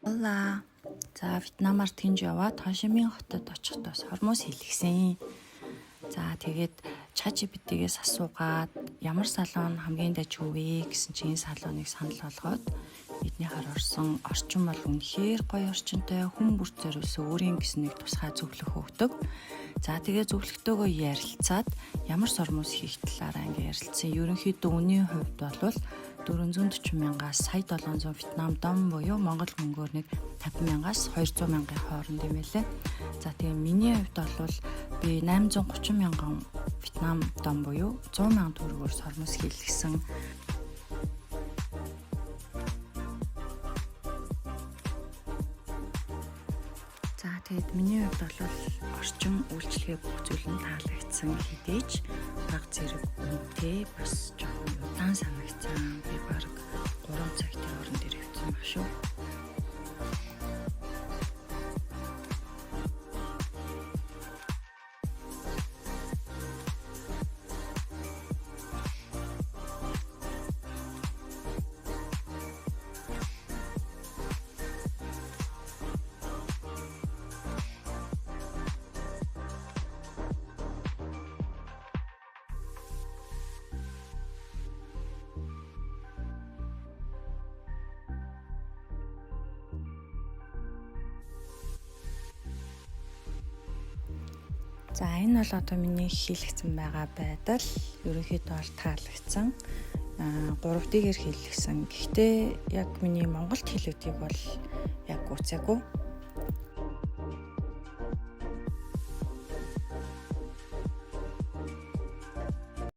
Hola. За, Вьетнамаар тэнж яваад Хошимин хотод очихдоо сормуус хийлгэсэн. За, тэгээд ChatGPT-гээс асуугаад ямар салон хамгийн дажгүй вэ гэсэн чинь энэ салоныг санал болгоод эднийхээр орсон. Орчин бол үнэхээр гоё орчинтой, хүн бүр зориулсан өөрийн гэсэн нэг тусгай зөвлөх өгдөг. За, тэгээ зөвлөгтөөгөө ярилцаад ямар сормуус хийх талаараа ингээ ярилцсан. Ерөнхийдөө үнийн хувьд бол 440 мянгаас сая 700 Вьетнам дон буюу Монгол мөнгөөр нэг 50 мянгаас 200 мянган хооронд юм байлээ. За, тэгээ миний хувьд бол би 830 мянган Вьетнам дон буюу 100 мянган төгрөгөөр сормуус хийлгэсэн. За, тэгээд миний хувьд бол орчин, үйлчилгээ, бүх зүйл нь таалагдсан хэдий ч бага зэрэг үнэтэй, бас жоохон удаан санагдсан. Би бараг 3 цаг тэр орон дээр явсан баг шүү. За, энэ бол одоо миний хийлгэсэн байгаа байдал. Ерөнхийдөө бол таалагдсан. 3D-гээр хийлгэсэн. Гэхдээ яг миний Монголд хийлэгдгийг бол яг үзээгүй.